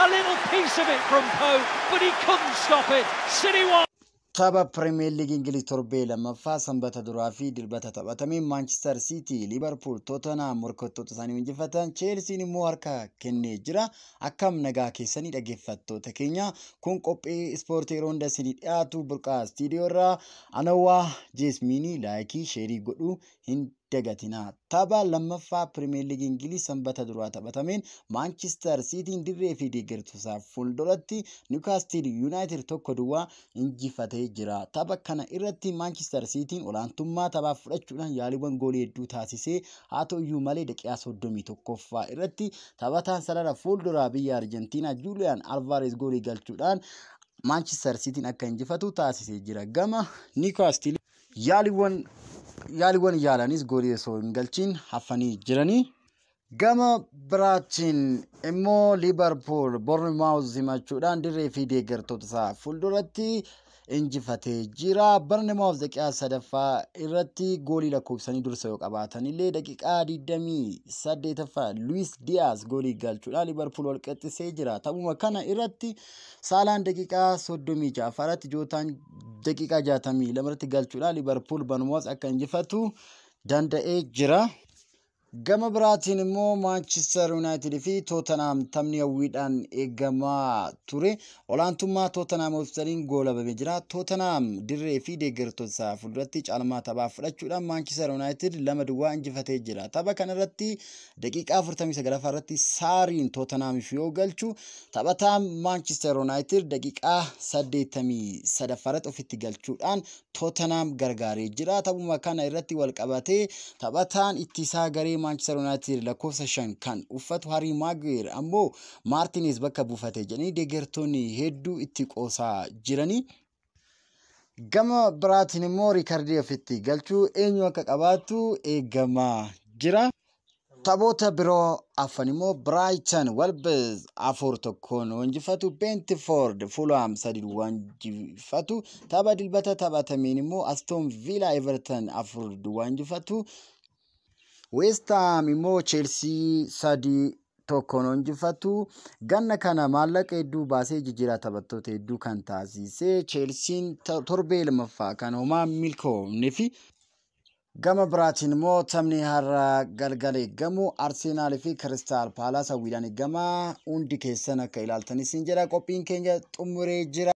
A little piece of it from Pope, but he couldn't stop it. City 1. Tapha Pirimeer Liigii Ingiliz torbee lammaffaa Sanbata duraa fi Dilbata taphatameen Maanchister Siitii, Liivarpuul, Tootenaam morkattoota isaanii injifatan, Cheelsiin immoo harka kennee jira. Akkam nagaa keessanii, dhaggeeffattoota keenya? Kun qophii ispoortii yeroo hunda isinii dhiyaatu Burqaa Istiidiyoo irraa Anawwaa Jeesmiinii. Like, share godhuu hin dagatinaa. Tapha lammaffaa Pirimeer Liigii Ingiliz Sanbata duraa taphatameen Maanchister Siitiin dirree fi deeggartoota fuulduratti Niwukaastil Yuunaayitid 1-0 injifatee jira. Tapha kana irratti Maanchister Siitiin olaantummaa taphaa fudhachuudhaan yaaliiwwan goolii hedduu taasisee, haa ta'u iyyuu malee daqiiqaa 31ffaa irratti taphataan sarara fuulduraa biyya Arjentiinaa Juuliyaan Alvaareez goolii galchuudhaan Maanchister Siitiin akka injifatu taasisee jira. Gama Niwukaastil yaaliiwwan yaalanis goolii osoo hin galchiin hafanii jiranii. Gama biraatiin immoo Liivarpuul Bournemouth simachuudhaan dirree fi deeggartoota isaa fuulduratti injifatee jira. Bournemouth daqiiqaa sadaffaa irratti goolii lakkoofsanii dursa yoo qabaatan illee, daqiiqaa 28ffaa Luis Diaz goolii galchuudhaan Liivarpuul wal qixxisee jira. Taphuma kana irratti Saalaan daqiiqaa 36 irratti, Jootaan daqiiqaa 62 irratti galchuudhaan Liivarpuul Bournemouth akka injifatu danda'ee jira. Gama biraatiin immoo Maanchister Yuunaayitid fi Tootenaam taphni hawwiidhaan eegamaa ture. Olaantummaa Tootenaam Hotspuriin goolabamee jira. Tootenaam dirree fi deeggartoota isaa fuulduratti caalmaa taphaa fudhachuudhaan Maanchister Yuunaayitid 2-0 injifatee jira. Tapha kanarratti daqiiqaa 49 irratti Saariin Tootenaamiif yoo galchu, taphataan Maanchister Yuunaayitid daqiiqaa 83 irratti ofitti galchuudhaan Tootenaam gargaaree jira. Taphuma kana irratti wal qabatee taphataan ittisaa garee Maanchister Yuunaayitid lakkoofsa 5 kan uffatu Harii Maguire ammoo Maartineez bakka buufate jedhanii deeggartoonni hedduu itti qoosaa jiranii. Gama biraatiin immoo riikardii ofitti galchuu eenyu akka qabaatu eegamaa jira. Taphoota biroo afan immoo Biraaytan Wolves 4-1 injifatu. Brentford Fulham 3-0 injifatu. Tapha Dilbata taphatameen immoo Aston Villa Everton 4-0 injifatu. West Ham immoo Chelsea 3-1 injifatu. Ganna kana maallaqa hedduu baasee jijjiiraa taphattoota hedduu kan taasise Chelsiin torbee lammaffaa kan homaa milkoomne fi gama biraatiin immoo taphni har'a galgala eegamu Arsenaal fi Kiristaal Paalaas hawwiidhaan eegama. Hundi keessan akka ilaaltanis hin jedha. Qophiin keenya xumuree jira.